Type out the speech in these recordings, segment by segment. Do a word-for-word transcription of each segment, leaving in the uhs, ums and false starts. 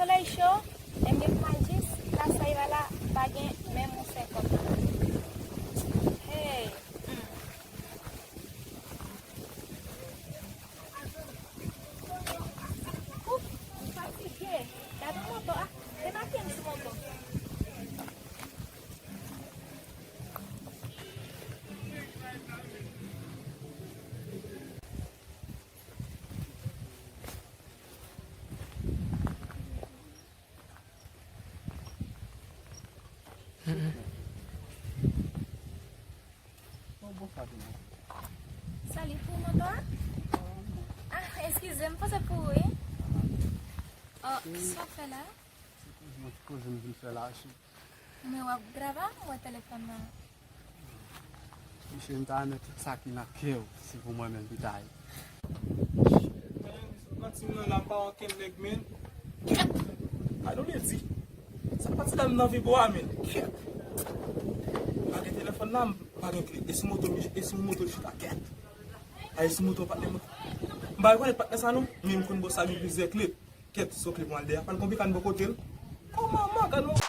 Solèy cho, e m gen pou m al jis Las Ayva la, pa gen menm yon senkant. Hey! Hmm. Ouf, m fatige. Gade moto a. Debake m sou moto. Salut, pou moto a? Ah, eskize m, panse pou ou, wi. Oh, sa w fè la? Se koze m vin fè la, cheri. Men w ap grave a, m wè telefòn nan. Mesye, m ta renmen tout sa ki nan kè w, se pou mwen menm ki ta ye. Ou kantin nan la, pa okenn nèg, men. Kèt! Gade w ledi. Sa pati la m nan vibo a, men. Kèt! Pa gen telefòn la, m pa gen kle. E si moto, e si moto chita, kèt! A, e si moto patnè m. M pa rekonèt patnè sa non, men m konn bòs la gen plizyè kle. Kèt, se yon kle pou m al dèyè. Pa l konpli ka n bò kote l. Oh, manman, gade yon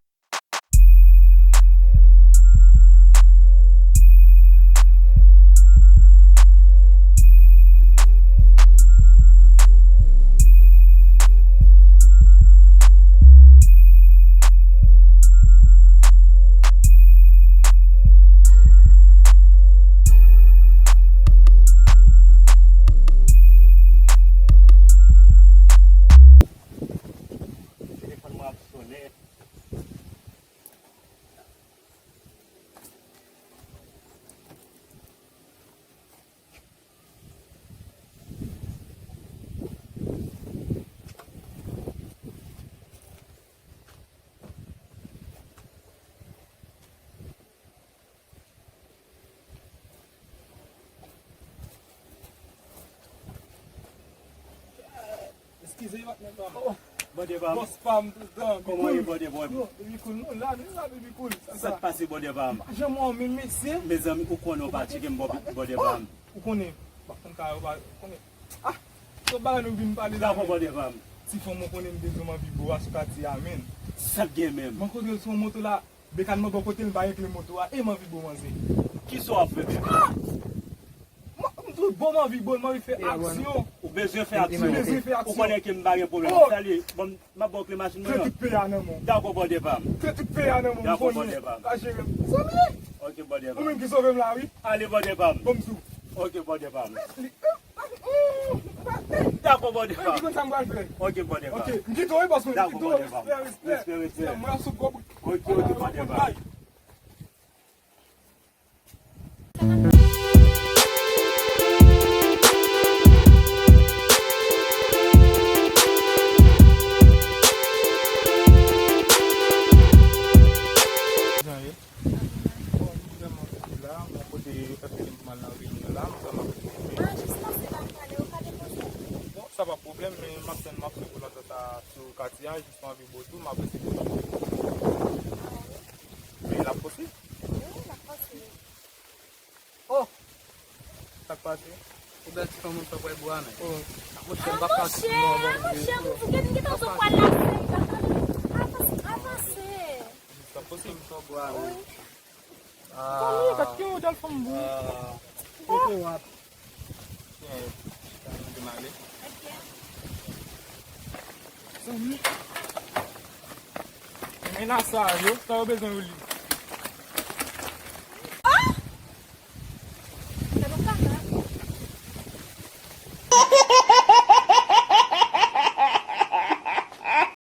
Telefòn mwen ap sonnen. Eskize, patnè pa m. Oh, bòdè pa m. Bòs pa m, toutan. Kòman w ye, bòdè pa m? Yo, Baby Cool, nou la, nou la, Baby Cool. Sa k pase, bòdè pa m? Jan mwen menm, mesye. Mezanmi, ou konnen w pa tcheke m, bòdè pa m. Ou konnen, pa konn ka yo pa konnen. Ah, se bagay nou vin pale la. Dakò, bòdè pa m. Ti fanm, ou konnen m te di w m anvi bo a sou katye a, men. Sa k gen menm? Mwen kote l sou moto la. Bekan mwen bò kote l, m pa gen kle moto a, e m anvi bo manze. Kisa w ap fè menm? Ah! Mwen, m tou bo, m anvi bo l, m anvi fè aksyon. Ou bezwen fè aksyon? M bezwen fè aksyon. Ou konnen ke m pa gen pwoblèm. Oh! Salye, bon, m ap ba w kle machin mwen an. Kle tout peyi a nan men w. Dakò, bòdè pa m. Kle tout peyi a nan men w, m konnen. Dakò, bòdè pa m. Pa jere m. Sa m ye? Ok, bòdè pa m. Ou menm ki sove m la, wi. Ale, bòdè pa m. Bon, m sou. Ok, bòdè pa m. Dakò, bòdè pa m. Ou konn sa m pral fè? Ok, bòdè pa m. Ok, m kite w, wi, bòs mwen, m kite w. Dakò, bòdè pa m. Respè, respè. Respè, respè. Mwen sou kòb. Ok, ok, bòdè pa m. Jan ye? Bon, m vrèman soti la, mwen kote yo fè fini pou m al nan reyinyon la, m vrèman soti. Ah, jis pase la m pale, ou pa depoze? Bon, sa pa pwoblèm, men m ap tann, m ap swiv ou nan zòn sa sou katye a, jis mwen anvi bo tou, m ap eseye. Ah, wi. Men l ap posib? Wi, l ap posib. Oh! Sa k pase? Ou bèl ti fanm, ou t ap wè bwa, men. Oh. Ah, monchè, m p ap ka swiv non, bon, monchè, m di w, m gentan di w pral la, avanse, avanse. Sa posib. Wi. Ah. Fanm, ou kat ki yon dal fanm, bon. Ah. Kote w ap? Tiens, chita, nou te male. Ok. Zanmi. Men la sa yo, sa yo bezwen yo li.